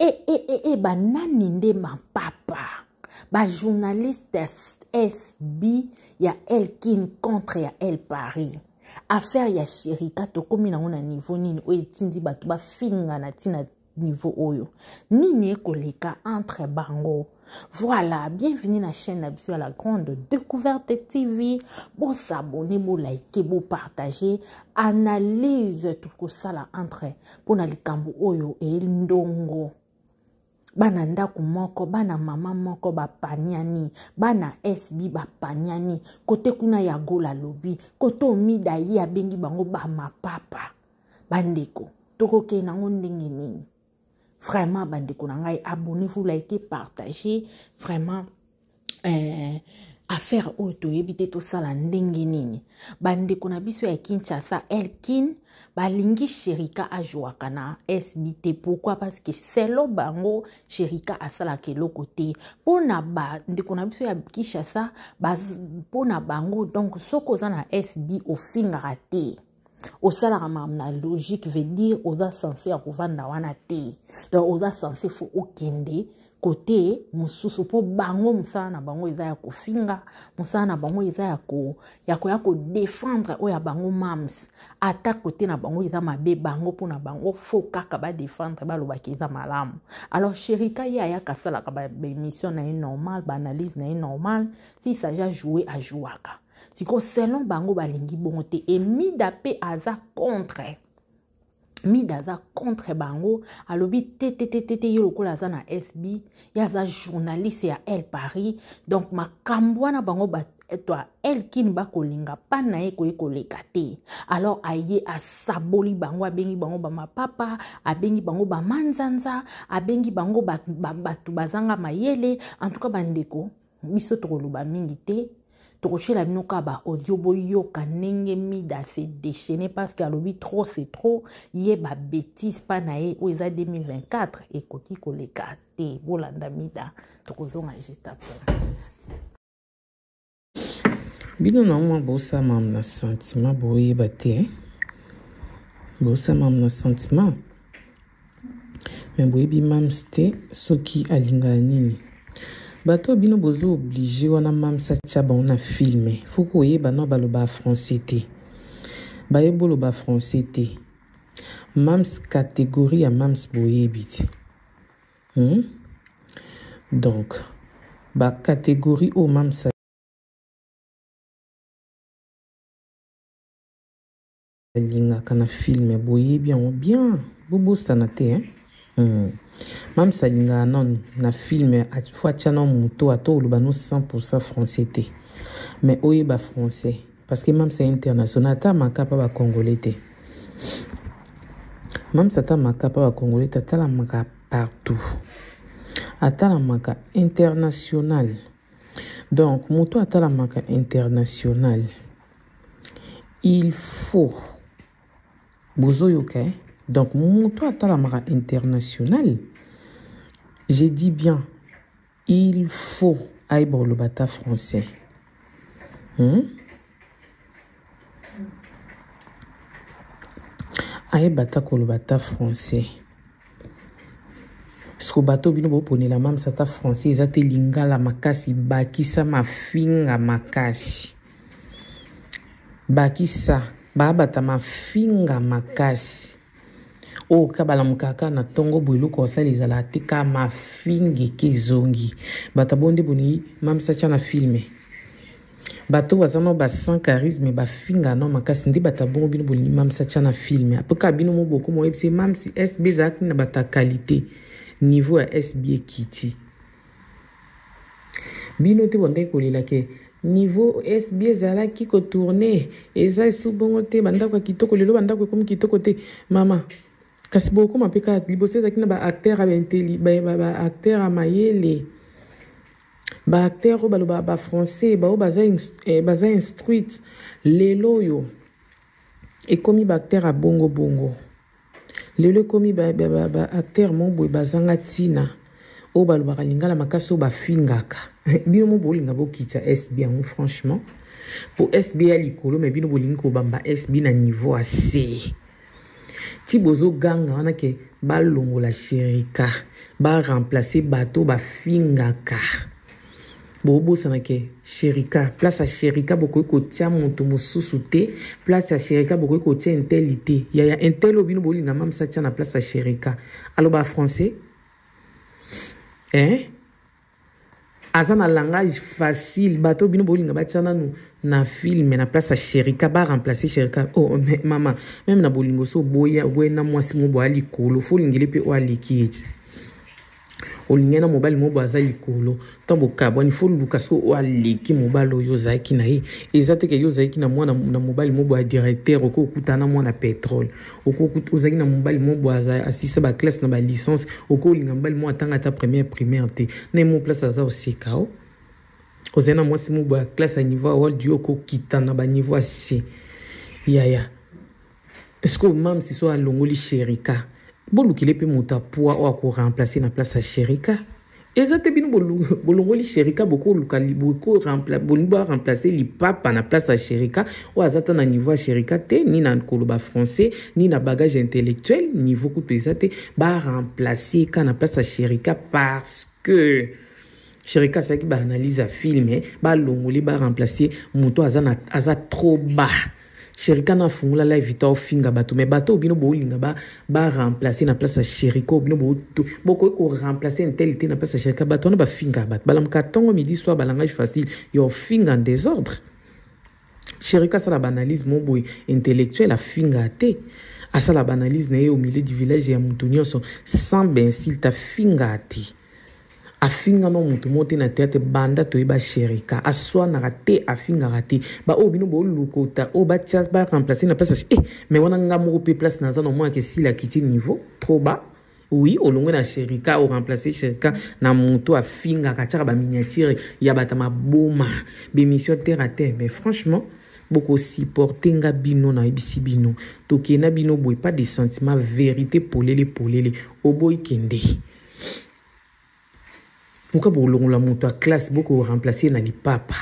E, e, e, e banani nde mapapa bajournaliste sb ya elkin contre ya el paris affaire ya sherika tokomi nango na niveau nini oyo etindi bato bafinga na ntina niveau oyo nini ekoleka entre bango voilà bienvenue na chaîne na biso ya la grande découverte tv bosabone bolike bopartage analyse tokosala entre mpo na likambo oyo eyeli ndongo bana ndako moko bana mama moko bapaniani bana sb bapaniani kote kuna ya gola alobi kote omida ye abengi bango bamapapa bandeko tokokende yango ndenge nini vraiment bandeko na ngai abonnez-vous like partagez vraiment eh, affaire oyo toyebi te tosala ndenge nini bandeko na biso ya kinshasa elkin balingi sherika ajwaka na sb te pourquoi parce que selo bango sherika asalaka eloko te mpo na bandeko na biso ya kinshasa mpo na bango donc soki oza na sb ofingaka te osalaka makambo na logique veut dire oza sense ya kovanda wana te donc oza sense fo okende kote mosusu mpo bango mosala na bango eza ya kofinga mosala na bango eza ya ko, ya koya kodefendre oyo ya bango mams ata kote na bango eza mabe bango mpo na bango fo kaka badefendre balobaki eza malamu alors sherika ye ayaka asalaka baémission na ye normal baanalyse na ye normal si s'agit ajoue ajouaka sikoyo selon bango balingi bongo te emida mpe aza contre mida aza contre bango alobi te te te te te ye lokola aza na sb ye aza journaliste ya el paris donc makambo wana bango bato ya elkin bakolinga mpa na ye koye koleka te alors aye asaboli bango abengi bango bamapapa abengi bango bamanzanza abengi bango bato bazanga mayele en tout cas bandeko biso tokoloba mingi te tokotyela bino kaka baaudio boyoka ndenge mida se déchaîne parce que alobi trop c'est trop ye babétise mpa na ye oyo eza 2024 ekoki koleka te bolanda mida tokozonga juste après bino na mwa bosama na sentiment boyeba te bosama na sentiment me boyebi mams te soki alingaka nini bato oyo bino bozo oblige wana mams atia bango na filme fo koyeba no baloba français te baye boloba français te mams catégorie ya mams boyebi te hmm? donc bacatégorie oyo mams alingaka na filme boyebi yango bien bobosana te hein? Hmm. Mams alingaka nanu na filme fo atya na moto ata oloba no 100 français te mais oyeba français parce que mams ya international ata maka mpa bacongolais te mams ata maka mpa bacongolais te atalamaka partout atalamaka international donc moto atalamaka international il faut bozoyoka eh? donc moto atalamaka international je dis bien il faut ayeba koloba ata français hmm? ayeba ata koloba ata français siko bato bino boponela mamisa ata français eza te lingala makasi bakisa mafinga makasi bakisa baabata mafinga makasi oyo ka balamukaka na ntongo boye eloko osala ezala te ka mafinga eke ezongi bato abo nde boni mamisa tya na filme bato baza nao ba sans charisme bafinga nao makasi nde bato abongo bino bolingi mamisa tya na filme apo kaka bino mo bokoma oyebisi mamsi sb ezalaki na bato ya qualité niveau ya sb ekiti bino te bondaki kolela ke niveau sb ezalaki kotourne eza esu bongo te bandako ya kitoko lelo bandako ekomi kitoko te mama kasi bokoma mpe kaka liboso ezalaki na baacteur ya bainteli baacteur ya mayele baacteur oyo balobaka bafrançais baoyo baza, eh, baza instruite lelo oyo ekomi baacteur ya bongo bongo lelo ekomi baacteur ba, ba, ba mo boye bazanga ntina oyo balobaka lingala makasi oyo bafingaka bino mo bolinga bokitisa sb yango franchement mpo sb ya likolo me bino bolingi kobamba sb na niveau ya se ti bozoganga wana ke balongola sherika Ba remplacer bato bafingaka. Bobosana ke Sherika, place ya Sherika bokoki kotia moto mosusu te, place ya Sherika bokoki kotia intel te. Yaya intel oyo bino bolinga mamsa tia na place ya Sherika. Aloba français? Hein? Aza na langage facile bato bino bolinga batia nanu na film na place ya Sherika ba remplacer Sherika. Oh mais mama, meme na bolingo so boya boya na mwasi mo boya likolo, fo lingele pe o aleki eti. Olingi na mobali mo boya aza likolo, ntango bokabwani fo luka so o aleki mobali oyo ozalaki na ye. Eza te ke yo ozalaki na mwana na mobali mo boya directeur, okoki kokutana na mwana pétrole. Okoki ozalaki na mobali mo boye asisa ba classe na ba licence, okoki olinga mobali mo atanga ata première primaire te, na ye mo place aza oseka o. Ozali na mwasi mo boye ya classe ya niveau ya world, yo okokita na ba niveau ya se. Yaya. Est-ce que mam si so alongoli Sherika, bolukile pe moto ya poids oyo ako remplacer na place ya Sherika? Eza te bino bolongoli Sherika, bokoluka li-, boko rempla-, bolingi ba remplacer lipapa na place ya Sherika, oyo aza ta na niveau ya Sherika te, ni na koloba français, ni na bagage intellectuel, niveau kutu eza te, ba remplacer ka na place ya Sherika parce que Sherika asalaki ba analyse ya film, ba longoli, ba remplacer moto aza na, aza trop bas. Sherika na fungula live ta ofinga bato, mais bato bino bolinga ba remplacer na place ya Sherika, bino bo to, bokoki ko remplacer un tel te na place ya Sherika, bato wana ba finga bato. Balamuka tongo midi soir ba langage facile, yo finga en désordre. Sherika sala ba analyse mo boy intellectuel afinga te. Asala ba analyse na ye au milieu du village ya mutu nyonso sans insulte afinga te. Afinga no mutu mote na théâtre banda toyeba Sherika aswanaka te afingaka te ba oyo bino bolukota oyo batia ba remplacer na place ya mais wana nga moko pe place naza na mwa ke sila kiti niveau trop bas. Oui, olongwe na Sherika, o remplacer Sherika na mutu afingaka tiaka ba miniature ya bata maboma ba émission terre à terre. Mais franchement boko supporter nga bino na yebisi bino tokenda bino boye pas de sentiment vérité polele polele oboyi kende. Pourquoi bolongola moto ya classe boko remplacer na lipapa?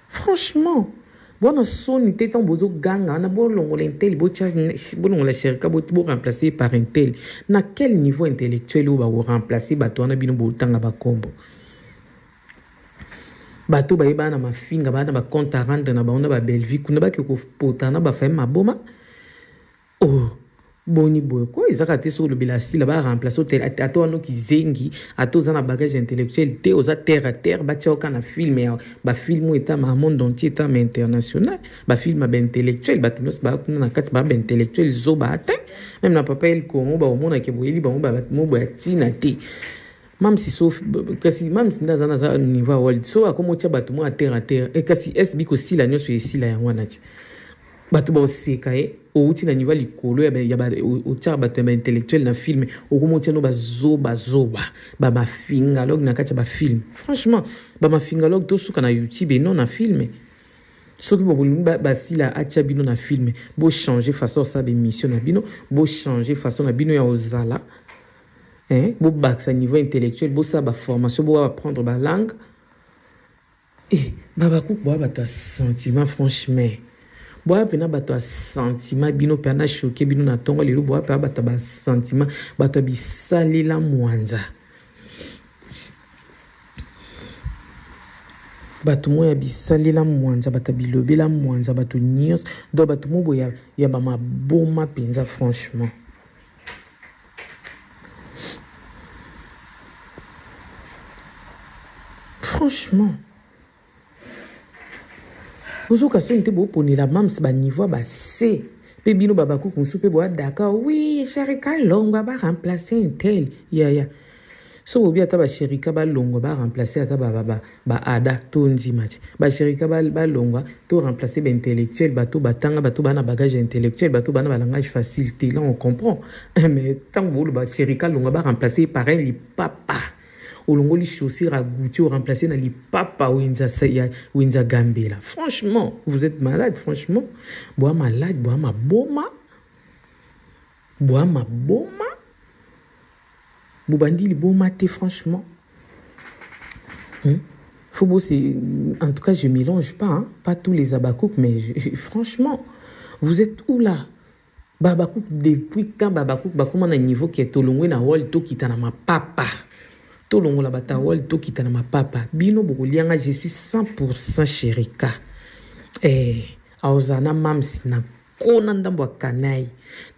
Franchement, bona soni te tant bozo ganga na bolongola intel botia bolongola Sherika bo bo remplacer par intel. Na quel niveau intellectuel oyo ba remplacer bato wana bino botanga ba kombo? Bato ba yeba na mafinga ba na ba compte à rendre na ba ona ba Bellevue kuna ba ke ko pota na ba femme maboma. Oh, boni boye ko ezaka te so lobela sila ba remplacer hotel ata wana kizengi ata oza na bagage intellectuel te oza terre à terre ba tia oka na film ya ba film eta ma monde entier eta ma international ba film ba intellectuel ba nyonso ba kuna na kati ba ba intellectuel zoba ata même na papa el Congo ba omona ke boyeli bango ba mo boya tina te. Même si sauf kasi même si ndaza na niveau ya world so akomo tia bato mo terre à terre et kasi SB ko sila nyonso esila yango wana ti. Bato ba oseka ye, outi na niveau likolo ya ba, ya ba, o, o tia bato ya ba intellectuel na film, okomo tia no ba zoba zoba, ba mafinga log na kati ya ba film. Franchement, ba mafinga log to suka na YouTube et non na film. Soki bo bolingi ba, ba sila atia bino na film, bo changer façon sa ba émission na bino, bo changer façon na bino ya ozala. Hein, bo bakisa niveau intellectuel, bo sa ba formation, bo apprendre ba langue. Eh, baba kuku boya bato ya sentiment franchement. Boya pena bato ya sentiment bino pe na choqué bino na tongo lelo boya pe bato ba sentiment, bato ya bisalela mwanza. Bato mo ya bisalela mwanza, bato ya bilobela mwanza, bato nyonso. Donc bato mo boya ya ba maboma penza franchement. Franchement, bozoka soni te boponela mams ba niveau ba C pe bino ba bakuku mosusu pe boya d'accord oui Sherika longwa ba remplacer un tel ya ya so bobi ata ba Sherika ba longwa ba remplacer ata ba, ba, ba, ba ada to ndima ti ba Sherika ba, ba longwa to remplacer ba intellectuel bato batanga bato bana bagage intellectuel bato bana ba langage facile te là on comprend mais tant bolo ba Sherika longwa ba remplacer par un lipapa olongoli chaussure à Gucci o remplacer na lipapa wenza sa, ya, wenza Gambela. Franchement, vous êtes malade, franchement. Boa malade, boa maboma. Boa maboma. Bobandi liboma te, franchement. Faut bosser. En tout cas, je mélange pas, hein. Pas tous les abakouk, mais je, franchement, vous êtes où là? Babakouk depuis quand babakouk bakoma na niveau ke tolongwe na wall tokita na mapapa tolongola bata wall tokita na mapapa bino bokolianga je suis 100% sherika eh aozala na mams na kona ndambo ya kanai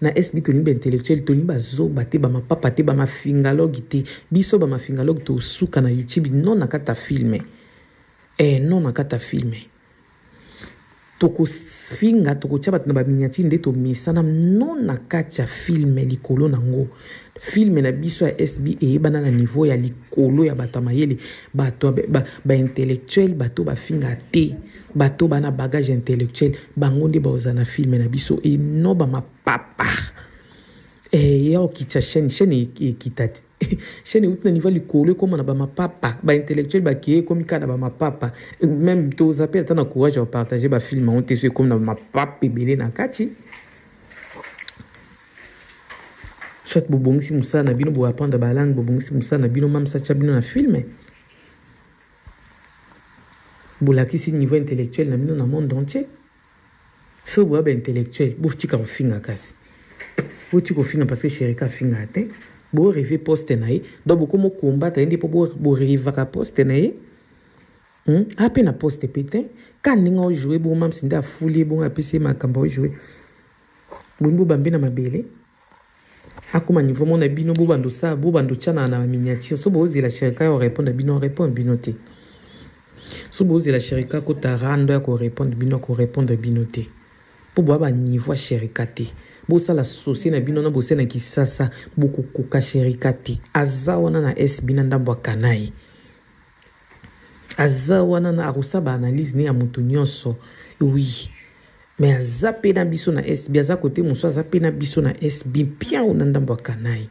na sb tolingi baintellectuel tolingi bazoba te bamapapa te bamafingalogue te biso bamafingalogue tosuka na youtube non na kati ya filme eh non na kati ya filme tokofinga tokotia bato na baminiatire nde tomesana no na kati ya filme likolo nango filme na biso ya sb eyebana na niveau ya likolo ya bato ya mayele bato baintellectuel ba bato bafinga te bato bana bagage intellectuel bango nde bakozala na filme na biso eno bamapapa eh, ya okitisa chaîne chaîne ekita te chaîne euti na niveau likolo ekóma na bamapapa baintellectuel bakeye ekomi kaka na bamapapa meme toza mpe ata na courage ya kopartage bafilme yango te so ekomi na bamapapa ebele na kati soit bobongisi mosala na bino boapprendre balangue bobongisi mosala na bino mamsa tya bino na filme bolakisi niveau intellectuel na bino na monde entier soki boya baintellectuel botika kofinga kasi botika kofinga parce que sherika afingaka te boreve poste na ye donc bokoma okombata ye nde mpo borevaka poste na ye hmm? ape na poste mpe te ka ndenge aojoue bongo mamsi nde afuli ye bongo apesi ye makambo aojoue boni bobambe na mabele akoma niveau mona bino bobanda osala bobanda otyana na miniature so bozela sherika ya korépondre bino arépondre bino te so bozela sherika akota rando ya korépondre bino akorépondre bino te mpo boya baniveau ya sherika te bosala sosie na bino na bose na kisasa bokokoka sherika te aza wana na sb na ndambo ya kanai aza wana na akosala baanalyse ne ya moto nyonso oui mais aza mpe na biso na sb aza kote mosusu aza mpe na biso na sb mpiao na ndambo ya kanai.